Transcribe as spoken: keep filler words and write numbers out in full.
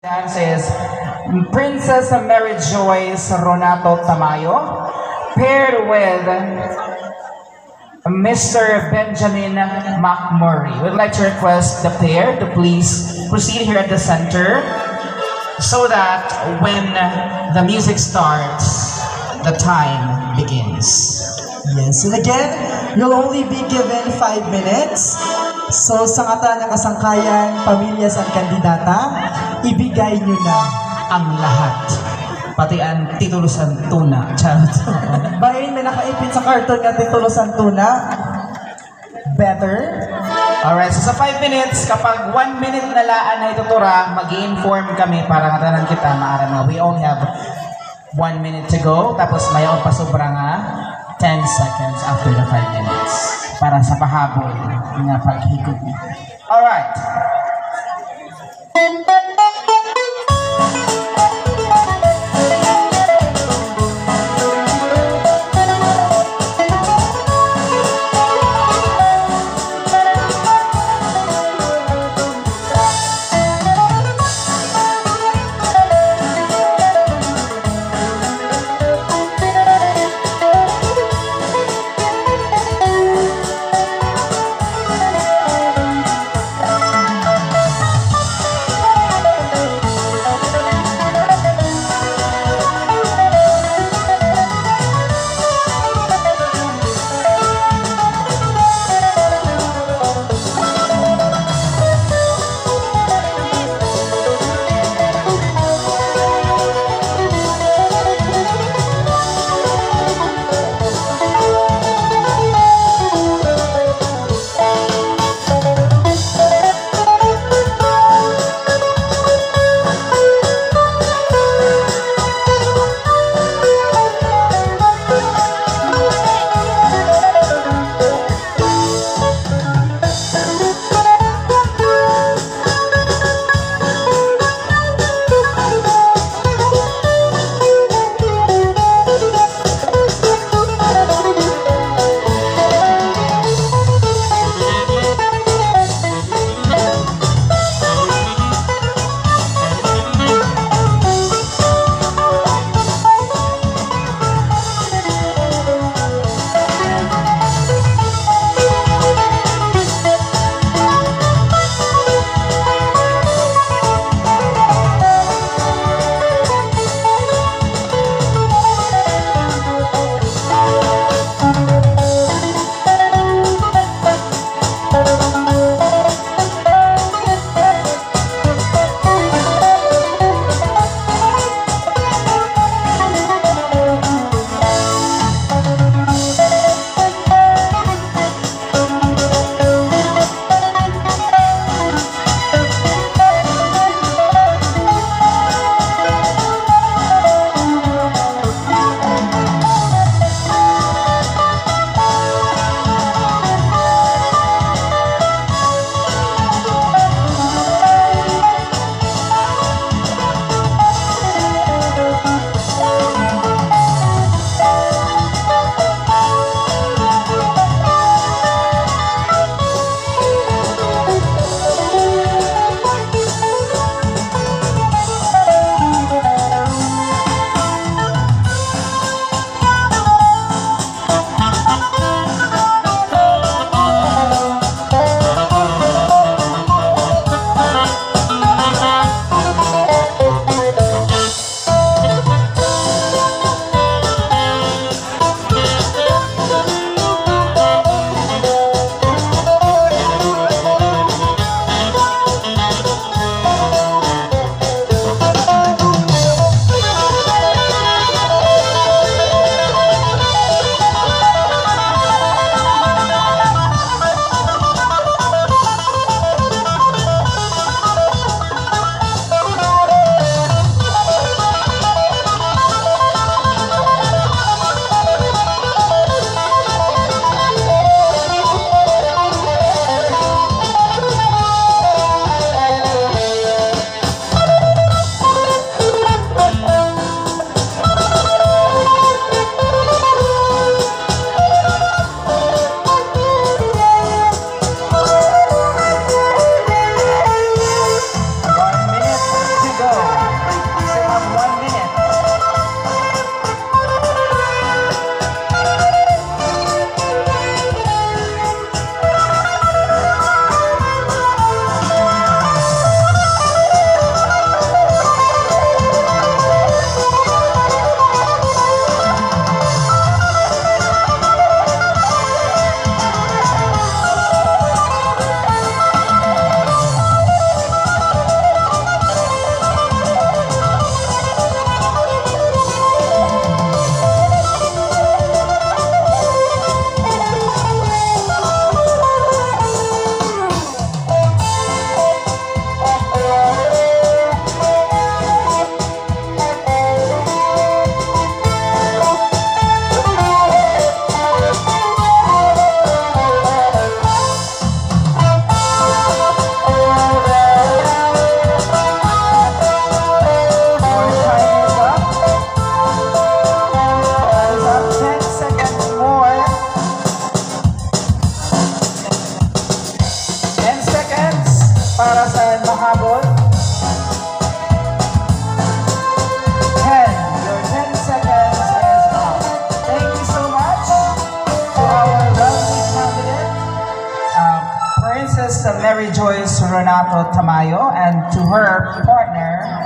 Dance is Princess Mary Joyce Ronato Tamayo, paired with Mister Benjamin McMurray. We'd like to request the pair to please proceed here at the center so that when the music starts, the time begins. Yes, and again, you'll only be given five minutes. So, sa ngatanan nga kasangkayan, pamilya san kandidata, ibigay niyo na ang lahat. Pati an titulo san tuna. Charot. Bahin may nakaipit sa karton nga titulo san tuna. Better. Alright, so sa five minutes, kapag one minute na la an naitutura, mag-i-inform kami para ngatanan kita maaram nga we only have one minute to go, tapos may-on pa sobra nga ten seconds after the five minutes para sa pahabol nga paghikot. Alright. Mary Joyce Renato Tamayo, and to her partner,